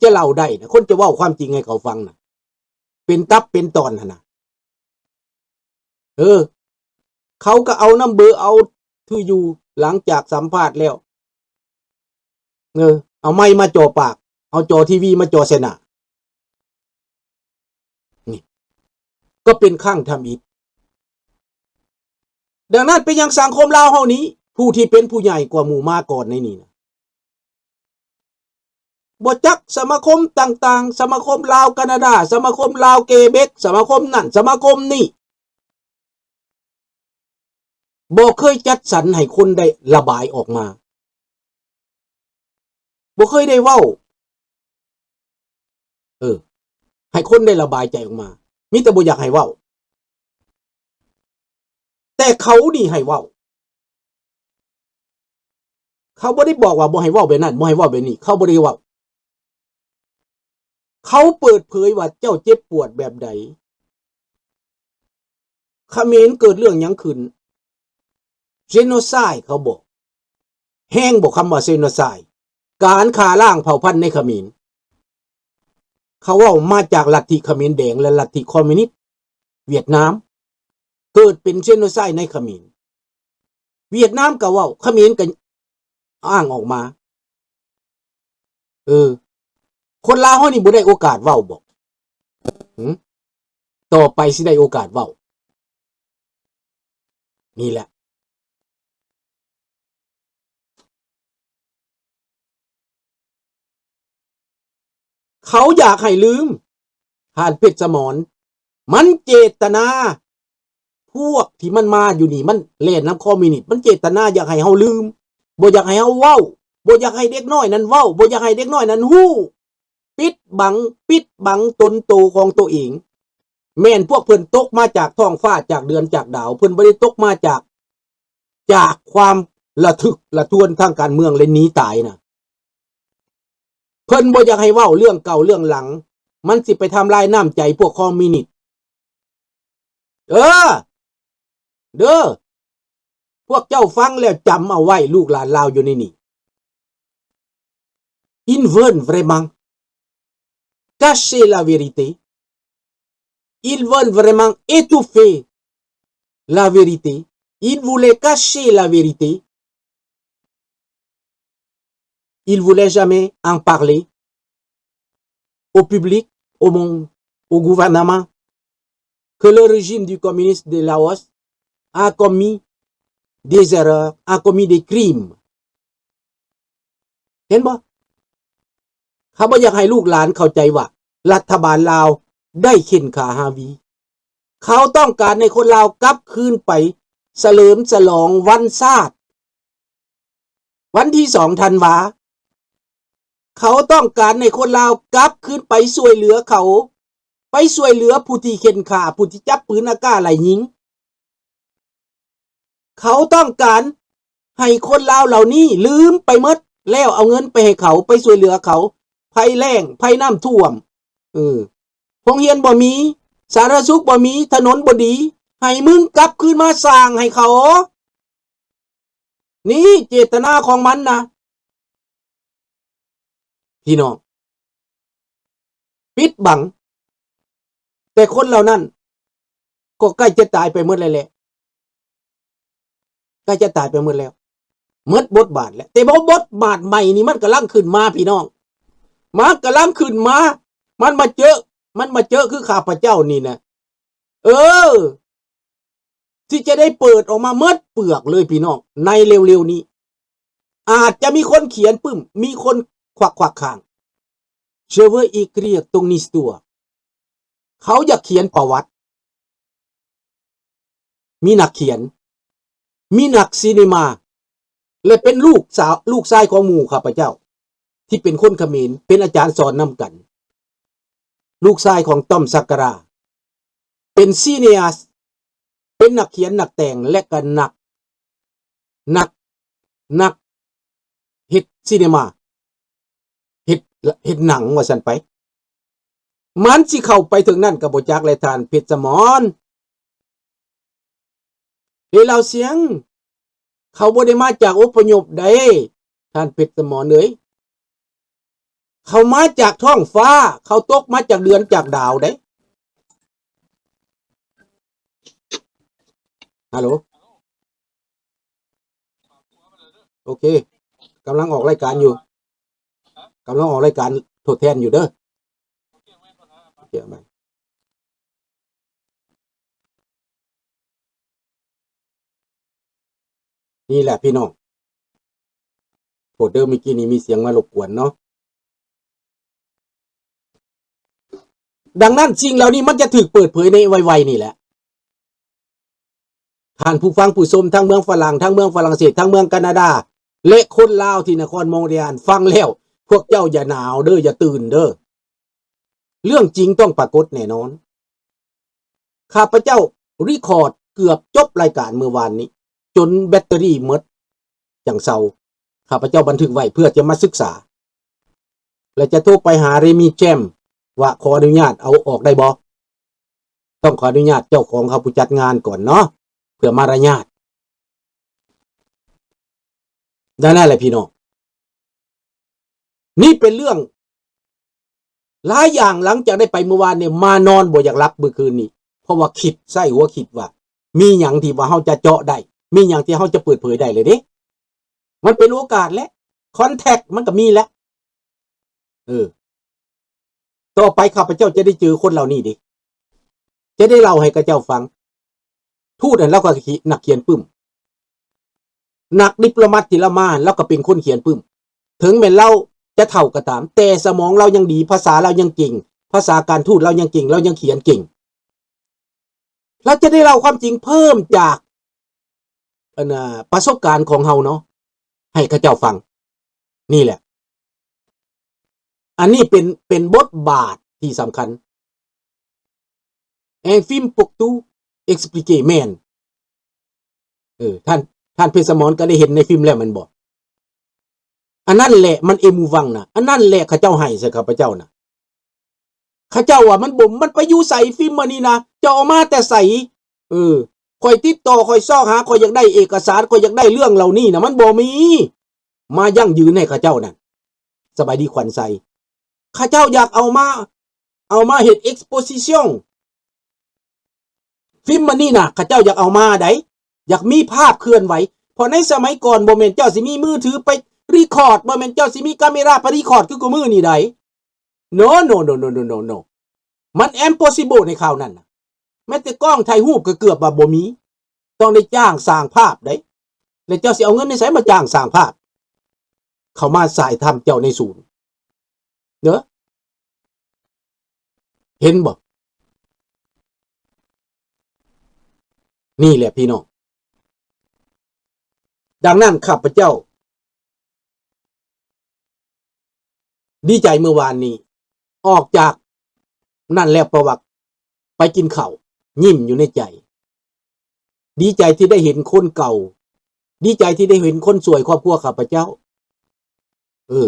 ຈະເລົ່າໄດ້ນະ ຄົນຈະເວົ້າຄວາມຈິງໃຫ້ເຂົາຟັງນະ ເປັນຕັບເປັນຕອນຫັ້ນນະ. ເອີ ເຂົາກໍເອົານຳເບີ ເອົາຖືຢູ່ ຫຼັງຈາກສຳພາດແລ້ວ ເອີ ເອົາໄມມາຈ່ອປາກ ເອົາຈໍທີວີມາຈ່ອໃສ່ໜ້າ ນີ້ ກໍເປັນຄັ້ງທຳອິດ. ດັ່ງນັ້ນ ເປັນຫຍັງສັງຄົມລາວເຮົານີ້ ຜູ້ທີ່ເປັນຜູ້ໃຫຍ່ກວ່າໝູ່ມາກ່ອນໃນນີ້ນະ ບໍ່ຈັກສະມາຄົມຕ່າງໆ, ສະມາຄົມລາວການາດາ, ສະມາຄົມລາວເກເບັກ, ສະມາຄົມນັ້ນ, ສະມາຄົມນີ້ ບໍ່ເຄີຍຈັດສັນໃຫ້ຄົນໄດ້ລະບາຍອອກມາ. ບໍ່ເຄີຍໄດ້ເວົ້າ ເອີ ໃຫ້ຄົນໄດ້ລະບາຍໃຈອອກມາ. ມີແຕ່ບໍ່ຢາກໃຫ້ເວົ້າ. ແຕ່ເຂົານີ້ໃຫ້ເວົ້າ. ເຂົາບໍ່ໄດ້ບອກວ່າບໍ່ໃຫ້ເວົ້າແບບນັ້ນ, ບໍ່ໃຫ້ເວົ້າແບບນີ້. ເຂົາບໍ່ໄດ້ເວົ້າ. ເຂົາເປີດເຜີຍວ່າເຈົ້າເຈັບປວດແບບໃດ. ຂະເໝນເກີດເລື່ອງຫຍັງຂຶ້ນ? ເຈໂນໄຊ ເຂົາບອກ. ແຮງບໍ່ຄຳວ່າເຈໂນໄຊ? ການຂ້າລ້າງເຜົ່າພັນໃນຂະເໝນ. ເຂົາເວົ້າມາຈາກລັດທິຂະເໝນແດງ ແລະ ລັດທິຄອມມິວນິດຫວຽດນາມ ເກີດເປັນເຈໂນໄຊໃນຂະເໝນ. ຫວຽດນາມກໍເວົ້າ, ຂະເໝນກໍອ້າງອອກມາ. ເອີ ຄົນລາວເຮົານີ້ບໍ່ໄດ້ໂອກາດເວົ້າບໍ? ຫື? ຕໍ່ໄປຊິໄດ້ໂອກາດເວົ້າ. ນີ້ແຫຼະ. ເຂົາຢາກໃຫ້ລືມ ທ່ານເພັດສະໝອນ. ມັນເຈດຕະນາ ພວກທີ່ມັນມາຢູ່ນີ້ ມັນແລ່ນນຳຄອມມິວນິດ, ມັນເຈດຕະນາຢາກໃຫ້ເຮົາລືມ, ບໍ່ຢາກໃຫ້ເຮົາເວົ້າ, ບໍ່ຢາກໃຫ້ເດັກນ້ອຍນັ້ນເວົ້າ, ບໍ່ຢາກໃຫ້ເດັກນ້ອຍນັ້ນຮູ້. ປິດບັງ, ປິດບັງຕົນໂຕຂອງໂຕເອງ. ແມ່ນພວກເພິ່ນຕົກມາຈາກທ້ອງຟ້າ, ຈາກເດືອນ, ຈາກດາວ, ເພິ່ນບໍ່ໄດ້ຕົກມາຈາກ, ຈາກຄວາມລະທຶກລະທວນທາງການເມືອງ ແລະ ໜີຕາຍນະ. ເພິ່ນບໍ່ຢາກໃຫ້ເວົ້າເລື່ອງເກົ່າເລື່ອງຫຼັງ, ມັນຊິໄປທຳລາຍນ້ຳໃຈພວກຄອມມິວນິດ. ເອີ ເດີ ພວກເຈົ້າຟັງແລ້ວຈຳເອົາໄວ້, ລູກຫຼານລາວຢູ່ໃນນີ້. Ils veulent vraiment cacher la vérité. Ils veulent vraiment étouffer la vérité. Ils voulaient cacher la vérité. Ils voulaient jamais en parler au public, au monde, au gouvernement, que le régime du communiste de Laos a commis des erreurs, a commis des crimes. ເຫັນບໍ່? ເຂົາບໍ່ຢາກໃຫ້ລູກຫຼານເຂົ້າໃຈວ່າລັດຖະບານລາວໄດ້ເຂັ່ນຂ້າຮາວີ. ເຂົາຕ້ອງການໃຫ້ຄົນລາວກັບຄືນໄປສະເຫຼີມສະຫຼອງວັນຊາດ ວັນທີສອງທັນວາ. ເຂົາຕ້ອງການໃຫ້ຄົນລາວກັບຄືນໄປຊ່ວຍເຫຼືອເຂົາ, ໄປຊ່ວຍເຫຼືອຜູ້ທີ່ເຂັ່ນຂ້າ, ຜູ້ທີ່ຈັບປືນອາກາໄລ່ຍິງ. ເຂົາຕ້ອງການໃຫ້ຄົນລາວເຫຼົ່ານີ້ລືມໄປໝົດ ແລ້ວເອົາເງິນໄປໃຫ້ເຂົາ, ໄປຊ່ວຍເຫຼືອເຂົາ, ໄພແລ້ງ, ໄພນ້ຳຖ້ວມ, ເອີ ໂຮງຮຽນບໍ່ມີ, ສາທາລະນະສຸກບໍ່ມີ, ຖະໜົນບໍ່ດີ, ໃຫ້ມຶງກັບຄືນມາສ້າງໃຫ້ເຂົາ. ນີ້ເຈດຕະນາຂອງມັນນະ ພີ່ນ້ອງ, ປິດບັງ. ແຕ່ຄົນເຫຼົ່ານັ້ນກໍໃກ້ຈະຕາຍໄປໝົດແລ້ວແຫຼະ, ໃກ້ຈະຕາຍໄປໝົດແລ້ວ, ໝົດບົດບາດແລ້ວ. ແຕ່ວ່າບົດບາດໃໝ່ນີ້ມັນກຳລັງຂຶ້ນມາ ພີ່ນ້ອງ, ມັນກຳລັງຂຶ້ນມາ. ມັນມາເຈີ, ມັນມາເຈີຄືຂ້າພະເຈົ້ານີ້ນະ. ເອີ ທີ່ຈະໄດ້ເປີດອອກມາໝົດເປືອກເລີຍພີ່ນ້ອງ ໃນເລັວໆນີ້. ອາດຈະມີຄົນຂຽນປຶ້ມ, ມີຄົນຄວັກຄວັກຄາງ. Je veux écrire ton histoire. ເຂົາຢາກຂຽນປະຫວັດ. ມີນັກຂຽນ, ມີນັກຊີເນມາ ແລະ ເປັນລູກສາວ, ລູກຊາຍຂອງໝູ່ຂ້າພະເຈົ້າ ທີ່ເປັນຄົນຂະເໝນ, ເປັນອາຈານສອນນຳກັນ. ລູກຊາຍຂອງຕ້ອມ ສັກກະລາ ເປັນຊີເນອາສ, ເປັນນັກຂຽນນັກແຕ່ງ ແລະ ກໍນັກ, ນັກ, ນັກເຮັດຊີເນມາ, ເຮັດ, ເຮັດໜັງວ່າຊັ້ນໄປ. ມັນຊິເຂົ້າໄປເຖິງນັ້ນກໍບໍ່ຈັກແຫຼະ ທ່ານເພັດສະໝອນ. ເອີ ລາວຊຽງ ເຂົາບໍ່ໄດ້ມາຈາກອົບພະຍົບໃດ ທ່ານເພັດສະໝອນເອີຍ. ເຂົາມາຈາກທ້ອງຟ້າ, ເຂົາຕົກມາຈາກເດືອນຈາກດາວເດ້. ຮັລໂຫຼ? ໂອເຄ, ກຳລັງອອກລາຍການຢູ່, ກຳລັງອອກລາຍການທົດແທນຢູ່ເດີ. ໂອເຄ, ເອົາໃໝ່. ນີ້ແຫຼະພີ່ນ້ອງ, ໂທດເດີ ເມື່ອກີ້ນີ້ມີສຽງມາລົບກວນເນາະ. ດັ່ງນັ້ນ ສິ່ງເຫຼົ່ານີ້ມັນຈະຖືກເປີດເຜີຍໃນໄວໆນີ້ແຫຼະ. ທ່ານຜູ້ຟັງຜູ້ຊົມ ທັງເມືອງຝຣັ່ງ, ທັງເມືອງຝຣັ່ງເສດ, ທັງເມືອງການາດາ ແລະ ຄົນລາວທີ່ນະຄອນມອນຣຽນ, ຟັງແລ້ວ ພວກເຈົ້າຢ່າໜາວເດີ, ຢ່າຕື່ນເດີ. ເລື່ອງຈິງຕ້ອງປາກົດແນ່ນອນ. ຂ້າພະເຈົ້າຣີຄອດເກືອບຈົບລາຍການມື້ວານນີ້ ຈົນແບັດເຕີຣີໝົດ ຈັ່ງເຊົາ. ຂ້າພະເຈົ້າບັນທຶກໄວ້ເພື່ອຈະມາສຶກສາ ແລະ ຈະໂທໄປຫາເຣມີແຈມວ່າ ຂໍອະນຸຍາດເອົາອອກໄດ້ບໍ່? ຕ້ອງຂໍອະນຸຍາດເຈົ້າຂອງເຂົາ ຜູ້ຈັດງານກ່ອນເນາະ ເພື່ອມາລະຍາດ. ດັ່ງນັ້ນແຫຼະພີ່ນ້ອງ, ນີ້ເປັນເລື່ອງຫຼາຍຢ່າງ. ຫຼັງຈາກໄດ້ໄປມື້ວານນີ້ ມານອນບໍ່ຢາກຫຼັບມື້ຄືນນີ້ ເພາະວ່າຄິດ ໃຊ້ຫົວຄິດວ່າ ມີຫຍັງທີ່ວ່າເຮົາຈະເຈາະໄດ້, ມີຫຍັງທີ່ເຮົາຈະເປີດເຜີຍໄດ້ເລີຍເດ້. ມັນເປັນໂອກາດແຫຼະ, ຄອນແທັກມັນກໍມີແຫຼະ. ເອີ ຕໍ່ໄປຂ້າພະເຈົ້າຈະໄດ້ເຈີຄົນເຫຼົ່ານີ້ເດ້, ຈະໄດ້ເລົ່າໃຫ້ເຂົາເຈົ້າຟັງ. ທູດນັ້ນລາວກໍ ນັກຂຽນປຶ້ມ, ນັກດິບໂລມັດທີ່ລາວມາ ລາວກໍເປັນຄົນຂຽນປຶ້ມ. ເຖິງແມ່ນລາວຈະເຖົ້າກໍຕາມ, ແຕ່ສະໝອງລາວຍັງດີ, ພາສາລາວຍັງເກັ່ງ, ພາສາການທູດລາວຍັງເກັ່ງ, ລາວຍັງຂຽນເກັ່ງ. ລາວຈະໄດ້ເລົ່າຄວາມຈິງເພີ່ມຈາກ ອັນນ່າ ປະສົບການຂອງເຮົາເນາະ ໃຫ້ເຂົາເຈົ້າຟັງ. ນີ້ແຫຼະ, ອັນນີ້ເປັນ ເປັນບົດບາດທີ່ສຳຄັນ. En film pour tout expliquer ແມ່ນ. ເອີ ທ່ານ ທ່ານເພດສະໝອນກໍໄດ້ເຫັນໃນຟິມແລ້ວແມ່ນບໍ່? ອັນນັ້ນແຫຼະມັນເອມູວັງນະ, ອັນນັ້ນແຫຼະເຂົາເຈົ້າໃຫ້ໃສ່ຂ້າພະເຈົ້ານະ. ເຂົາເຈົ້າວ່າມັນບໍ່ ມັນໄປຢູ່ໃສຟິມອັນນີ້ນະ? ເຈົ້າເອົາມາແຕ່ໃສ? ເອີ ຂ້ອຍຕິດຕໍ່ ຂ້ອຍຊອກຫາ ຂ້ອຍຢາກໄດ້ເອກະສານ ຂ້ອຍຢາກໄດ້ເລື່ອງເຫຼົ່ານີ້ນະ ມັນບໍ່ມີມາຢັ້ງຢືນໃຫ້ເຂົາເຈົ້ານັ້ນ. ສະບາຍດີຂວັນໄຊ. ເຂົາເຈົ້າຢາກເອົາມາ ເອົາມາເຮັດ exposition ຟິມອັນນີ້ນະ ເຂົາເຈົ້າຢາກເອົາມາໃດ໋ ຢາກມີພາບເຄື່ອນໄຫວ. ເພາະໃນສະໄໝກ່ອນບໍ່ແມ່ນເຈົ້າຊິມີມືຖືໄປ record ບໍ່ແມ່ນເຈົ້າຊິມີກາເມຣາໄປ record ຄືຄູ່ມື້ນີ້ໃດ໋. No no no no no no no ມັນ impossible ໃນຄາວນັ້ນນະ. ແມ້ແຕ່ກ້ອງຖ່າຍຮູບກໍເກືອບວ່າບໍ່ມີ, ຕ້ອງໄດ້ຈ້າງສ້າງພາບໃດ໋. ແລ້ວເຈົ້າຊິເອົາເງິນໃນໃສມາຈ້າງສ້າງພາບ ເຂົ້າມາຖ່າຍທຳເຈົ້າໃນສູນເດີ? ເຫັນບໍ່? ນີ້ແຫຼະພີ່ນ້ອງ. ດັ່ງນັ້ນ ຂ້າພະເຈົ້າດີໃຈມື້ວານນີ້ ອອກຈາກນັ້ນແລ້ວປະຫວັດ ໄປກິນເຂົ້າ ຍິ້ມຢູ່ໃນໃຈ. ດີໃຈທີ່ໄດ້ເຫັນຄົນເກົ່າ, ດີໃຈທີ່ໄດ້ເຫັນຄົນຊ່ວຍຄອບຄົວຂ້າພະເຈົ້າ. ເອີ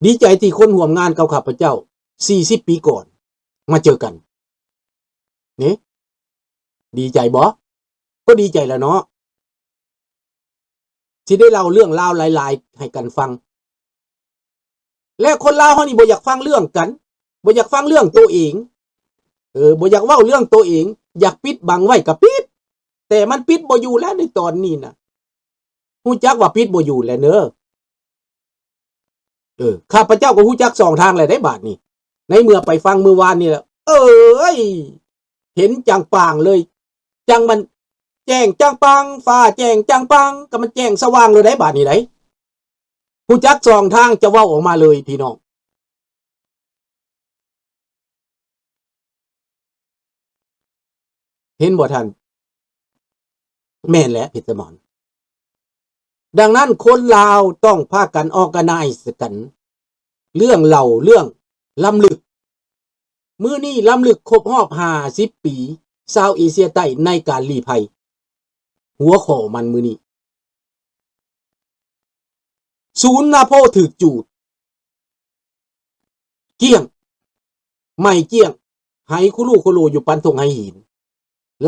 ດີໃຈທີ່ຄົນຮ່ວມງານກັບຂ້າພະເຈົ້າສີ່ສິບປີກ່ອນມາເຈີກັນ. ນີ້ ດີໃຈບໍ່? ກໍດີໃຈແລ້ວເນາະ ທີ່ໄດ້ເລົ່າເລື່ອງລາວຫຼາຍໆໃຫ້ກັນຟັງ. ແລະຄົນລາວເຮົານີ້ບໍ່ຢາກຟັງເລື່ອງກັນ, ບໍ່ຢາກຟັງເລື່ອງໂຕເອງ. ເອີ ບໍ່ຢາກເວົ້າເລື່ອງໂຕເອງ, ຢາກປິດບັງໄວ້ກໍປິດ, ແຕ່ມັນປິດບໍ່ຢູ່ແລ້ວໃນຕອນນີ້ນະ. ຮູ້ຈັກວ່າປິດບໍ່ຢູ່ແລ້ວເນີ. ເອີ ຂ້າພະເຈົ້າກໍຮູ້ຈັກສອງທາງແລ້ວເດ້ບາດນີ້. ໃນເມື່ອໄປຟັງມື້ວານນີ້ແລ້ວ ເອີຍ ເຫັນຈັ່ງປາງເລີຍ. ຈັ່ງມັນແຈ້ງຈັ່ງປາງ, ຟ້າແຈ້ງຈັ່ງປາງ, ກໍມັນແຈ້ງສະຫວ່າງເລີຍໄດ໋ບາດນີ້ໄດ໋. ຮູ້ຈັກສອງທາງ ຈະເວົ້າອອກມາເລີຍພີ່ນ້ອງ. ເຫັນບໍ່ທ່ານ? ແມ່ນແຫຼະ ເພດສະໝອນ. ດັ່ງນັ້ນ ຄົນລາວຕ້ອງພາກັນ organize ກັນ ເລື່ອງເລົ່າ ເລື່ອງລຳລຶກ. ມື້ນີ້ລຳລຶກຄົບຮອບຫ້າສິບປີຊາວເອເຊຍໃຕ້ໃນການລີ້ໄພ. ຫົວຂໍ້ມັນມື້ນີ້ ສູນນາໂພຖືກຈູດ ກ້ຽງ ໄໝ້ກ້ຽງ ໄຫຄຸລຸໂຄໂລຢູ່ປັນທົ່ງໄຫຫີນ.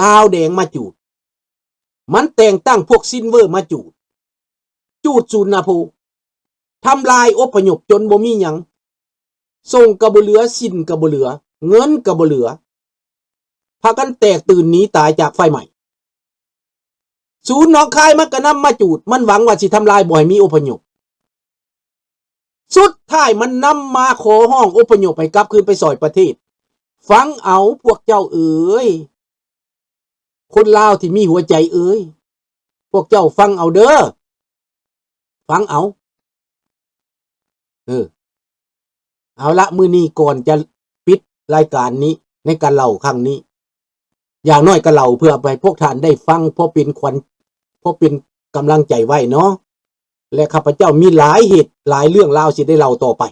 ລາວແດງມາຈູດ, ມັນແຕ່ງຕັ້ງພວກຊິນເວີມາຈູດ, ຈູດສູນນາໂພ. ທຳລາຍອົບພະຍົບຈົນບໍ່ມີຫຍັງ, ສົ່ງກໍບໍ່ເຫຼືອ, ສິ້ນກໍບໍ່ເຫຼືອ, ເງິນກໍບໍ່ເຫຼືອ, ພາກັນແຕກຕື່ນໜີຕາຍຈາກໄຟໄໝ້. ສູນໜອງຄາຍມັນກໍນຳມາຈູດ, ມັນຫວັງວ່າຊິທຳລາຍບໍ່ໃຫ້ມີອົບພະຍົບ. ສຸດທ້າຍມັນນຳມາຂໍຮ້ອງອົບພະຍົບໃຫ້ກັບຄືນໄປຊ່ອຍປະເທດ. ຟັງເອົາພວກເຈົ້າເອີຍ, ຄົນລາວທີ່ມີຫົວໃຈເອີຍ, ພວກເຈົ້າຟັງເອົາເດີ, ຟັງເອົາ. ເອີ ເອົາລະ, ມື້ນີ້ກ່ອນຈະປິດລາຍການນີ້ ໃນການເລົ່າຄັ້ງນີ້ ຢ່າງໜ້ອຍກໍເລົ່າເພື່ອໃຫ້ພວກທ່ານໄດ້ຟັງ ພໍເປັນຂວັນ ພໍເປັນກຳລັງໃຈໄວ້ເນາະ. ແລະ ຂ້າພະເຈົ້າມີຫຼາຍເຫດ ຫຼາຍເລື່ອງລາວຊິໄດ້ເລົ່າຕໍ່ໄປ.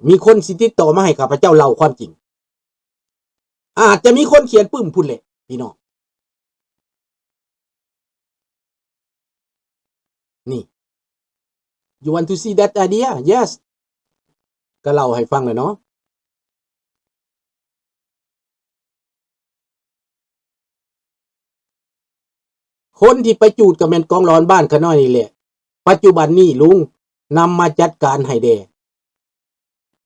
ມີຄົນຊິຕິດຕໍ່ມາໃຫ້ຂ້າພະເຈົ້າເລົ່າຄວາມຈິງ. ອາດຈະມີຄົນຂຽນປຶ້ມພຸ້ນແຫຼະພີ່ນ້ອງ. ນີ້ You want to see that idea? Yes. ກໍເລົ່າໃຫ້ຟັງແຫຼະເນາະ. ຄົນທີ່ໄປຈູດກໍແມ່ນກອງຫຼອນບ້ານຂະນ້ອຍນີ້ແຫຼະ. ປັດຈຸບັນນີ້ລຸງນຳມາຈັດການໃຫ້ແດ່.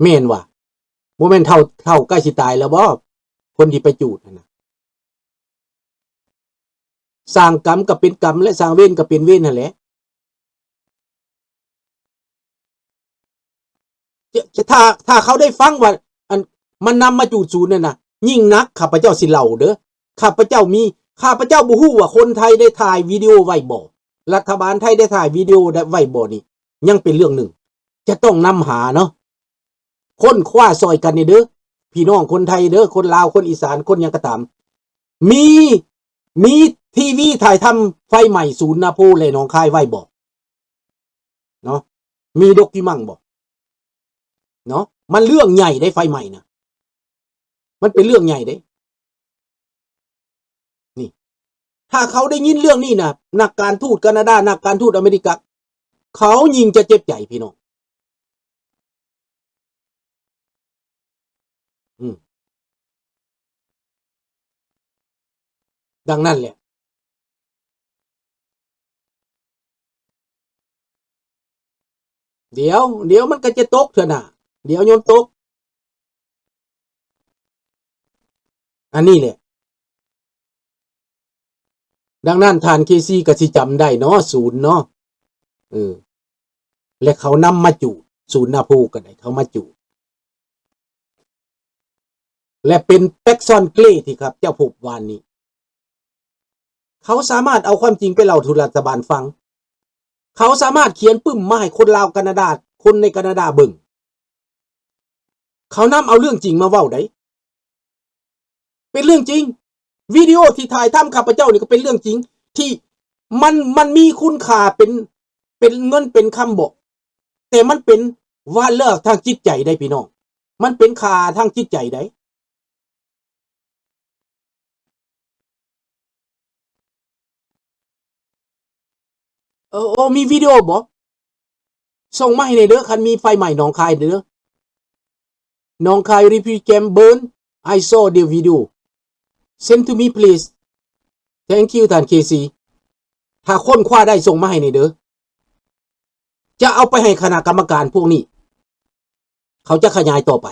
ແມ່ນວ່າ ບໍ່ແມ່ນເຖົ້າ ເຖົ້າໃກ້ຊິຕາຍແລ້ວບໍ່? ຄົນທີ່ໄປຈູດຫັ້ນນະ. ສ້າງກຳກໍເປັນກຳ ແລະ ສ້າງເວນກໍເປັນເວນຫັ້ນແຫຼະ. ຈະ ຈະ ຖ້າ ຖ້າເຂົາໄດ້ຟັງວ່າ ອັນ ມັນນຳມາຈູດສູນນັ້ນນະ ຍິ່ງໜັກ. ຂ້າພະເຈົ້າຊິເລົ່າເດີ. ຂ້າພະເຈົ້າມີ ຂ້າພະເຈົ້າບໍ່ຮູ້ວ່າຄົນໄທໄດ້ຖ່າຍວິດີໂອໄວ້ບໍ່, ລັດຖະບານໄທໄດ້ຖ່າຍວິດີໂອໄວ້ບໍ່ນີ້ ຍັງເປັນເລື່ອງໜຶ່ງ ຈະຕ້ອງນຳຫາເນາະ. ຄົ້ນຄວ້າຊ່ອຍກັນແດ່ເດີ ພີ່ນ້ອງຄົນໄທເດີ, ຄົນລາວ, ຄົນອີສານ, ຄົນຫຍັງກໍຕາມ. ມີ ມີທີວີຖ່າຍທຳໄຟໄໝ້ສູນນາໂພ ແລະ ໜອງຄາຍໄວ້ບໍ່? ເນາະ ມີດັອກກິມັງບໍ່? ເນາະ ມັນເລື່ອງໃຫຍ່ເດ້ ໄຟໄໝ້ນະ ມັນເປັນເລື່ອງໃຫຍ່ເດ້. ນີ້ ຖ້າເຂົາໄດ້ຍິນເລື່ອງນີ້ນະ ນັກການທູດການາດາ, ນັກການທູດອາເມລິກາ ເຂົາຍິ່ງຈະເຈັບໃຈ ພີ່ນ້ອງ. ອືມ ດັ່ງນັ້ນແຫຼະ ດຽວ ດຽວມັນກໍຈະຕົກເທື່ອໜ້າ ດຽວໂຍນຕົກ. ອັນນີ້ແຫຼະ ດັ່ງນັ້ນທ່ານເຄຊີກໍຊິຈຳໄດ້ເນາະ ສູນເນາະ ເອີ ແລະ ເຂົານຳມາຈູດ ສູນນາໂພກໍໄດ້ ເຂົາມາຈູດ ແລະ ເປັນແປັກຊອນເກຣທີ່ຂ້າພະເຈົ້າພົບວານນີ້. ເຂົາສາມາດເອົາຄວາມຈິງໄປເລົ່າສູ່ລັດຖະບານຟັງ. ເຂົາສາມາດຂຽນປຶ້ມມາໃຫ້ຄົນລາວການາດາ, ຄົນໃນການາດາເບິ່ງ. ເຂົານຳເອົາເລື່ອງຈິງມາເວົ້າໄດ໋. ເປັນເລື່ອງຈິງ. ວິດີໂອທີ່ຖ່າຍທຳຂ້າພະເຈົ້ານີ້ກໍເປັນເລື່ອງຈິງ ທີ່ມັນ, ມັນມີຄຸນຄ່າເປັນ, ເປັນເງິນເປັນຄຳບໍ? ແຕ່ມັນເປັນວາລະທາງຈິດໃຈໄດ໋ພີ່ນ້ອງ, ມັນເປັນຄ່າທາງຈິດໃຈໄດ໋. ເອີ ໂອ ມີວິດີໂອບໍ? ສົ່ງມາໃຫ້ແດ່ເດີ ຄັນມີໄຟໄໝ້ໜອງຄາຍເດີ. ໜອງຄາຍ refugee camp burn, I saw the video. Send to me please. Thank you ທ່ານເຄຊີ. ຖ້າຄົ້ນຄວ້າໄດ້ສົ່ງມາໃຫ້ແດ່ເດີ. ຈະເອົາໄປໃຫ້ຄະນະກຳມະການພວກນີ້ ເຂົາຈະຂະຫຍາຍຕໍ່ໄປ.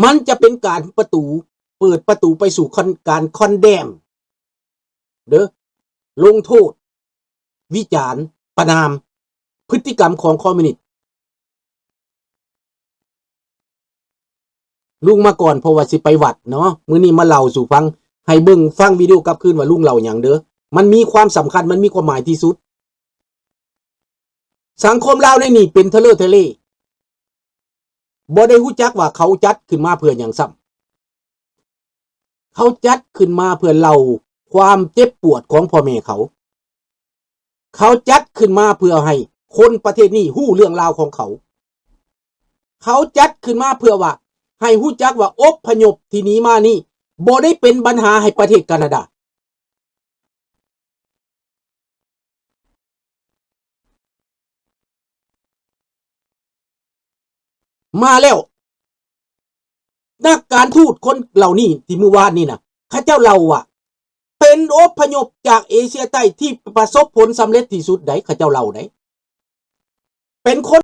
ມັນຈະເປັນການປະຕູ, ເປີດປະຕູໄປສູ່ຄອນ, ການຄອນແດມເດີ, ລົງໂທດ, ວິຈານ, ປະນາມ ພຶດຕິກຳຂອງຄອມມິວນິດ. ລຸງມາກ່ອນ ເພາະວ່າຊິໄປວັດເນາະ, ມື້ນີ້ມາເລົ່າສູ່ຟັງ, ໃຫ້ເບິ່ງ, ຟັງວິດີໂອກັບຄືນວ່າລຸງເລົ່າຫຍັງເດີ. ມັນມີຄວາມສຳຄັນ, ມັນມີຄວາມໝາຍທີ່ສຸດ. ສັງຄົມລາວໃນນີ້ເປັນທະເລີທະເລ, ບໍ່ໄດ້ຮູ້ຈັກວ່າເຂົາຈັດຂຶ້ນມາເພື່ອຫຍັງຊ້ຳ. ເຂົາຈັດຂຶ້ນມາເພື່ອເລົ່າຄວາມເຈັບປວດຂອງພໍ່ແມ່ເຂົາ. ເຂົາຈັດຂຶ້ນມາເພື່ອໃຫ້ຄົນປະເທດນີ້ຮູ້ເລື່ອງລາວຂອງເຂົາ. ເຂົາຈັດຂຶ້ນມາເພື່ອວ່າ ໃຫ້ຮູ້ຈັກວ່າອົບພະຍົບທີ່ໜີມານີ້ ບໍ່ໄດ້ເປັນບັນຫາໃຫ້ປະເທດການາດາ. ມາແລ້ວ ນັກການທູດຄົນເຫຼົ່ານີ້ທີ່ມື້ວານນີ້ນະ ເຂົາເຈົ້າເລົ່າວ່າ ເປັນອົບພະຍົບຈາກເອເຊຍໃຕ້ທີ່ປະສົບຜົນສຳເລັດທີ່ສຸດໃດ໋ ເຂົາເຈົ້າເລົ່າໃດ໋. ເປັນຄົນ